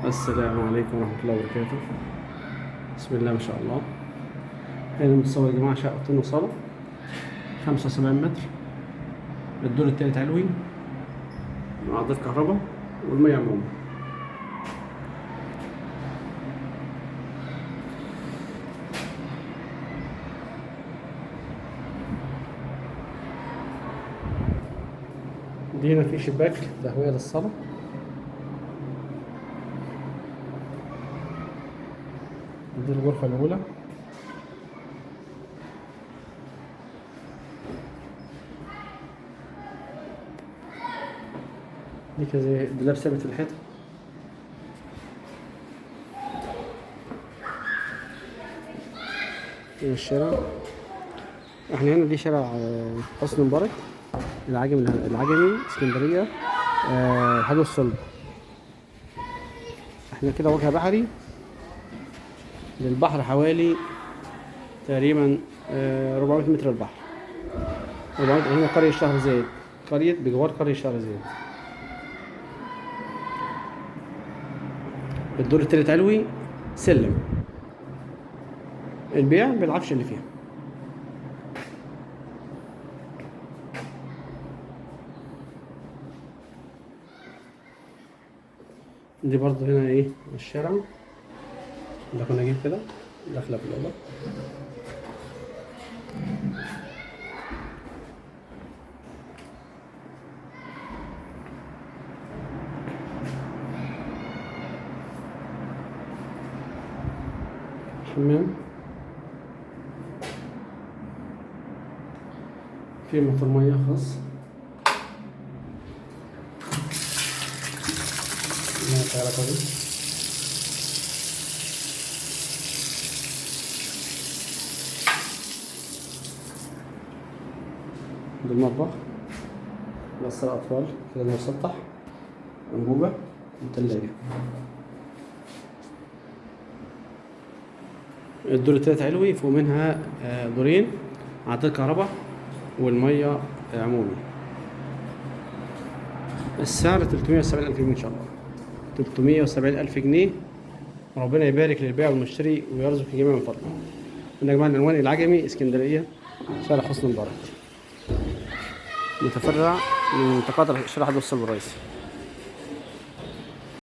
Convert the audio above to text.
السلام عليكم ورحمة الله وبركاته. بسم الله ما شاء الله. هنا متصور يا جماعة شقة أوضتين وصالة 75 متر، الدور التالت علوي مع ضيف كهرباء والمية عموما. دي هنا في شباك تهوية للصالة. دي الغرفة الأولى. دي كده زي دولاب ثابت في الحيطة. هنا الشارع، احنا هنا دي شارع حسني مبارك، العجمي اسكندرية، حدود الصلب. احنا كده وجهة بحري للبحر، حوالي تقريبا 400 متر البحر. 400. هنا قرية شهر زايد، قرية بجوار قرية شهر زايد. الدور التالت علوي سلم. البيع بالعفش اللي فيها. دي برضو هنا ايه الشارع ده، كنا جايين كده داخله في الأوضة. حمام في موتور مية خاص. مية شغالة كويس. ده المطبخ، غسالة أطفال كده مسطح، أنبوبة وتلاجة. الدور التالت علوي، فوق منها دورين عداد كهرباء والمية عمومي. السعر 370,000 جنيه إن شاء الله، 370,000 جنيه. ربنا يبارك للبيع والمشتري ويرزق الجميع من فضله. يا جماعة العنوان العجمي اسكندرية، شارع حسني مبارك، متفرع من تقاطع شارع حدود الصلب الرئيسي.